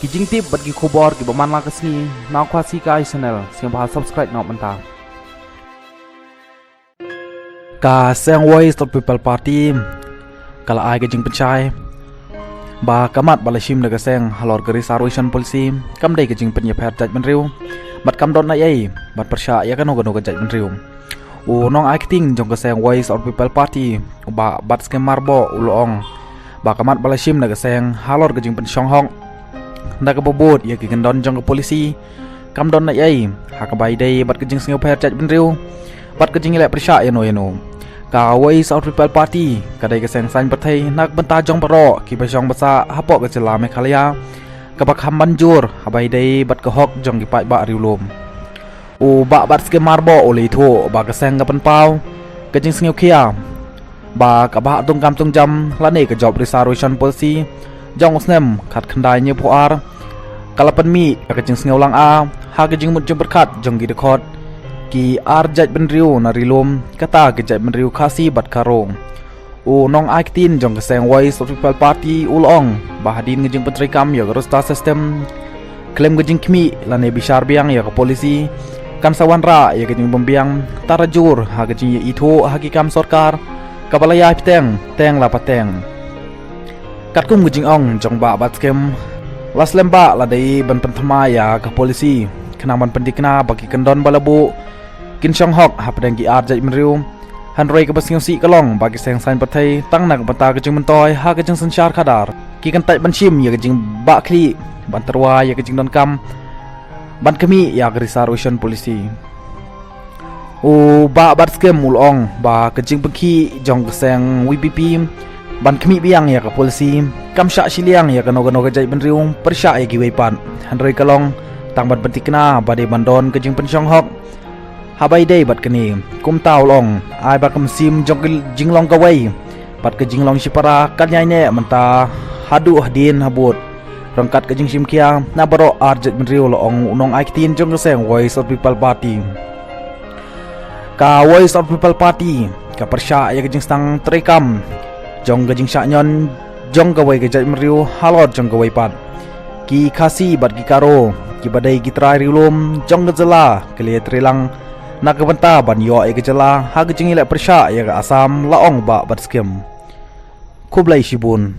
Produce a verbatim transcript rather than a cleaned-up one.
Ki jingtip bad ki khubor kiba man la ka sngi na Khasi Kai Channel, sngewbha subscribe noh mynta. Ka seng Voice of People Party ka la ai ka jingpynshai ba ka mat ba la shim da ka seng halor ka reservation policy kam dei ka jingpynïapher jaitbynriew bad kam don ei ei ban pyrshah ïa kano kano ka jaitbynriew. U nongai ktien jong ka seng Voice of People Party, u Bah Batskhem Myrboh, u la ong ba ka mat ba la shim da ka seng halor ka jingpynshong hok da kaba bud ïa ki kyndon jong ka policy kam don ei ei ha kaba ïadei bad ka jingsngewpher jaitbynriew bad ka jingïaleh pyrshah ïano ïano. Ka Voice of People Party ka dei ka seng saiñ pyrthei na ka bynta jong baroh kiba shong basa hapoh ka jylla Meghalaya kaba kham ban jur haba ïadei bad ka hok jong ki paidbah riewlum. U Bah Batskhem Myrboh u la ïathuh ba ka seng ka pynpaw ka jingsngewkhia ba ka Bah Tongkam Tongjam lane ka Job Reservation Policy jong u snem khatkhyndai hynñiewphew ar ka la pynmih ïa ka jingsngewlang a ha ka jingmut jingpyrkhat jong ki dkhot ki ar jaitbynriew na ri lum, kata ki jaitbynriew Khasi bad Garo. U nongai ktien jong ka seng Voice of People Party u la ong ba hadien ka jingpyntreikam ïa ka roster system khlem ka jingkhmih lane bishar biang ïa ka policy kan sa wanrah ïa ka jingbymbiang tara jur ha ka jingïaithuh ha ki kam sorkar kaba la ïai pateng teng la pateng. Katkum ka jingong jong Bah Batskhem, la slem ba la dei ban pynthymmai ïa ka policy khnang ban pynthikna ba ki kyndon ba la buh kin shong hok hapdeng ki ar jaitbynriew. Hynrei kaba sngewsih ka long ba ki seng saiñ pyrthei tang na ka bynta ka jingmyntoi ha ka jingsynshar khadar ki kyntait ban shim ïa ka jingbahkhlieh ban tyrwa ïa ka jingdonkam ban khmih ïa ka reservation policy. U Bah Batskhem u la ong ba ka jingpynkhih jong ka seng VPP ban khmih biang ïa ka policy kam shah shiliang ïa kano kano ka jaitbynriew pyrshah ïa kiwei pat, hynrei ka long tang ban pynthikna ba dei ban don ka jingpynshong hok haba ïadei bad kane. Kumta u la ong ai ba ka mynsiem jong ka jinglong kawei bad ka jinglong shipara kan ïaineh mynta haduh hadien habud ryngkat ka jingshimkhia na baroh ar jaitbynriew, la ong u nongai ktien jong ka seng Voice of People Party. Ka Voice of People Party ka pyrshah ïa ka jingsdang treikam jong ka jingshah ñion jong kawei ka jaitbynriew halor jong kawei pat. Ki Khasi bad ki Garo kiba dei ki trai riewlum jong ka jylla ki la ïatreilang na ka bynta ban ïoh ïa ka jylla ha ka jingïaleh pyrshah ïa ka Assam, la ong Bah Batskhem. Khublei shibun.